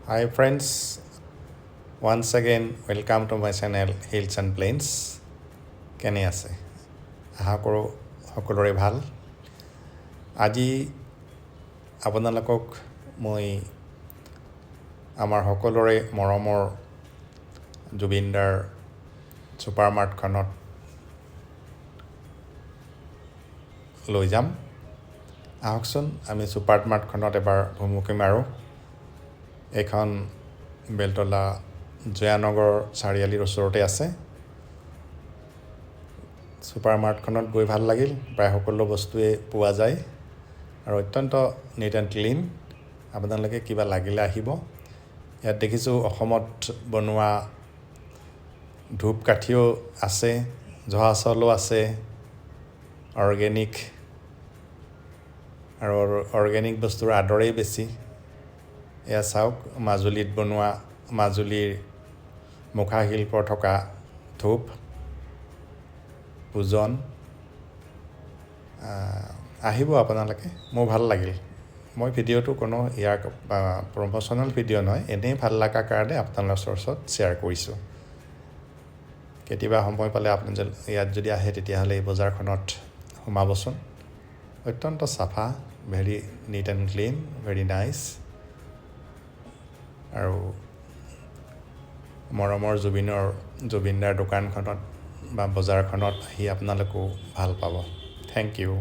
Hi friends, once again welcome to my channel Hills and Plains. কেনে আছে? আশা কৰোঁ সকলোৰে ভাল। আজি আপোনালোকক মই আমাৰ সকলোৰে মৰমৰ জুবিনদাৰ ছুপাৰ মাৰ্টখনত লৈ যাম। আহকচোন, আমি ছুপাৰ মাৰ্টখনত এবাৰ ভুমুকি মাৰোঁ। এইখন বেলতলা জয়ানগৰ চাৰিআলিৰ ওচৰতে আছে। ছুপাৰ মাৰ্টখনত গৈ ভাল লাগিল। প্ৰায় সকলো বস্তুৱেই পোৱা যায় আৰু অত্যন্ত নিট এণ্ড ক্লিন। আপোনালোকে কিবা লাগিলে আহিব। ইয়াত দেখিছোঁ অসমত বনোৱা ধূপকাঠিও আছে, জহা চাউলো আছে, অৰ্গেনিক আৰু অৰ্গেনিক বস্তুৰ আদৰেই বেছি। এয়া চাওক, মাজুলীত বনোৱা, মাজুলীৰ মুখা শিল্প থকা ধূপ পূজন। আহিব আপোনালোকে, মোৰ ভাল লাগিল। মই ভিডিঅ'টো কোনো ইয়াৰ প্ৰমোশ্যনেল ভিডিঅ' নহয়, এনেই ভাল লগা কাৰণে আপোনালোকৰ ওচৰত শ্বেয়াৰ কৰিছোঁ। কেতিয়াবা সময় পালে আপুনি ইয়াত যদি আহে, তেতিয়াহ'লে এই বজাৰখনত সোমাবচোন। অত্যন্ত চাফা, very neat and clean, very nice. আৰু মৰমৰ জুবিনদাৰ দোকানখনত বা বজাৰখনত আহি আপোনালোকেও ভাল পাব। Thank you.